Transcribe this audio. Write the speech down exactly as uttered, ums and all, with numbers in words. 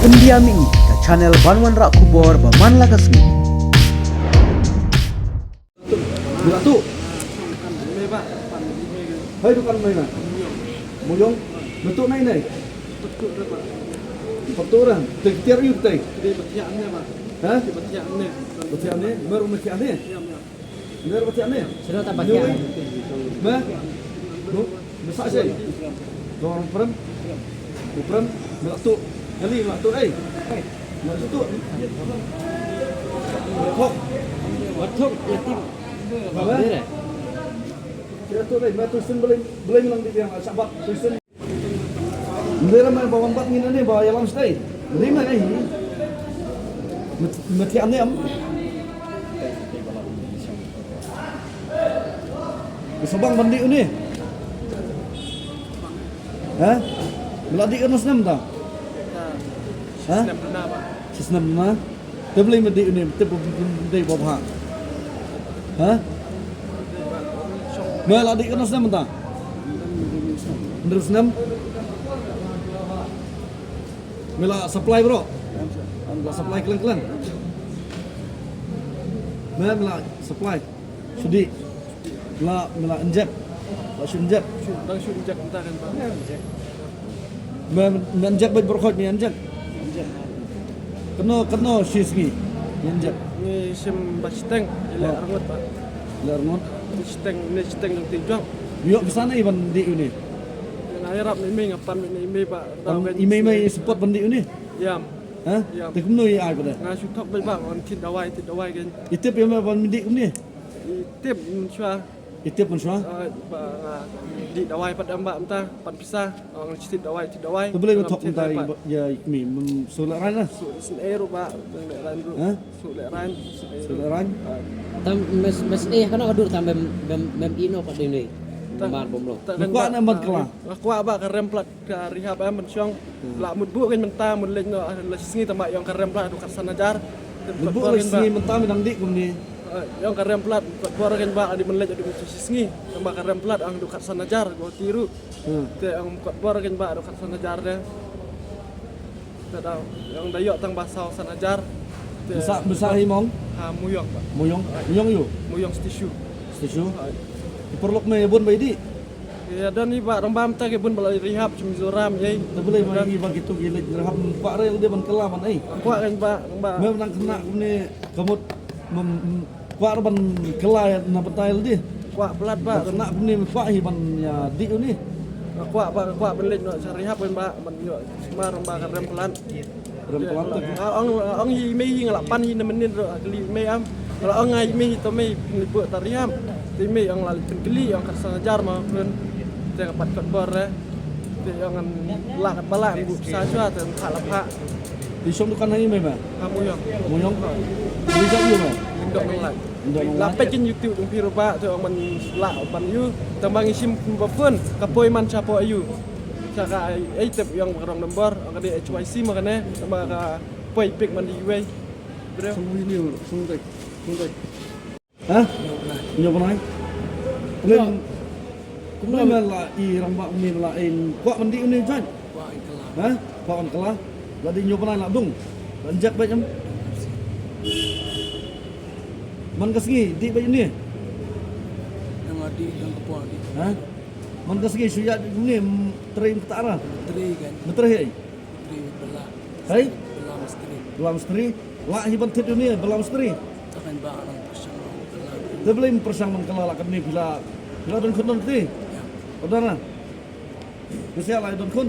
India Mih, ka channel ban wanrah khubor ba man la ka sngi. Mila tu. Hai dukan mai na. Muyong. Mila tu nai nai. Faktura. Te tiar yu te. Ha? Ba tiar ne. Mer ma tiar ne. Mer ba tiar ne. Sino ta ba tiar. Me. Mu. Mesa sei. Dor prem. U prem. Mila tu. Kali mila tu ei. Mila tu. Kok. Wathok yatim. Ba. Mila tu ei. Mila tu sin beli beli menang di yang sabat tu sin. Ndera mai ba wan bat ngin ane ba ïalam stay. Rim na hi. Met met hi ane am. Sabang ban dih une. Ha? Mela dih kano snem ta? Ha? Snem duna ba. Snem duna. Te balei me dih une, te balei ba bha. Ha? Me la dih kano snem mynta? Hynriew snem. Me la supply bro. Me la supply khlem khlem. Me, me la supply. Shu dih. La, me la inject. La shu inject. Shu, dang shu inject mynta kan ba. Me, me inject bad baroh khoit me inject. Inject. Kano, kano shi sngi me inject. Ngi shim ba shiteng, le arngut ba. Le arngut. Shiteng, ne shiteng jong ti jong. Ïoh pisa ne ban dih une. Nga ïarap ne me nga pan ne me ba. Pan i me me support ban dih une. Ïam. Ha? Ïam. Te kumno i ai ba da. Nga shu thok ba ba ngan thied dawai, thied dawai kan. I tip ïa me ban dih une. I tip mynshwa. I tip mynshwa? Ah, ba, ah, dih dawai pat em ba mynta, pan pisa, ah, ngan thied dawai, thied dawai. Te balei ba thok mynta ïa i me, mm, shu lehrain na? Shu lehrain ruh ba, lehrain ruh. Ha? Shu lehrain, shu lehrain. Tam mes, mes eh, kano ka dur tam mem, mem, mem ino pat dei ne. Mar bom lo. Nga kwah ne ban kylla. Nga kwah ba ka rem palat. Ka rehab em ban shong. Hmm. La mut buh kein mynta mut leit noh la shi sngi tang ba ïong ka rem palat haduh khatsan hajar. Mut buh la shi sngi mynta me dang dih kumne. Eh, ïong ka rem palat kot bor kein ba adi mut leit haduh shi sngi tang ba ka rem palat ang haduh khatsan hajar go ti ruh. Hmm. Te ang kot bor kein ba haduh khatsan hajar de. Te da ïong da ïoh tang ba saw san hajar. Te besa, besa hi mong? Ha Muyong ba. Muyong, Muyong ïu. Muyong Stishu. Stishu. Hai. Ki paralok me bun ba i dih. Ïa don hi ba rangbah mynta ki bun ba la rehab sha Mizoram ei. Te balei ma i ba kito ki leit rehab kwah re lade ban kylla ban ei. Kwah kein ba rangbah. Me nang khynnah kumne ka mut mem kwah re ban kylla na bynta lade. Kwah palat ba. Khynnah kumne me kwah hi ban ïa dih une. Kwah ba kwah ban leit noh sha rehab kein ba ban ïoh sumar rangbah ka rem palat. Rem palat. Nga ong, nga ong hi mei hi nga la pan hi na mynnin ruh kylli mei am. Nga la ong nga hi mei hi to mei pynlip buh ta rehab. Te mei ong la pynkylli ong khatsan hajar ma pyn. Te ka pat kot bor eh. Te ong ngan la kat ba la ngan buh pisa shuwa te ngan phah la phah. Te shong dukan ha i mei ma? Ha Muyong. Muyong. Ri jam ïa ma? Lyndoh Nonglait. Lyndoh Nonglait. La peit kin YouTube jong phi ruh ba te ong ban la ban ïu. Tang ba ngi shim ba phone ka poi man shapoh ïu. Sha ka ai, ai tip ïong ba ka rong nombor, ka dei H Y C ma kane, ba ka poi pik man di wei. Briew. Sung ni, sung dai, sung dai. Ha? Nyo bnai. Nyo bnai. Kumno? Kumno me la i rangbah me la i kwah ban dih une join? Kwah ban kylla. Ha? Kwah ban kylla. La dih nyo bnai la dung. La inject bad em. Man ka sngi dih bad une. Yang dih yang ka por dih. Ha? Man ka sngi shu ïaid une, mm, trei mynta ra. Trei kan. Mynta ra hi. Trei bela. Hai? Bela mistri. Bela mistri. Lah hi ban thied une bela mistri. Takan ba nang pyrshang bela. Te balei pyrshang ban kylla la kane phi la. Phi la don khun don kti. Ya. Udah na. Phi la don khun.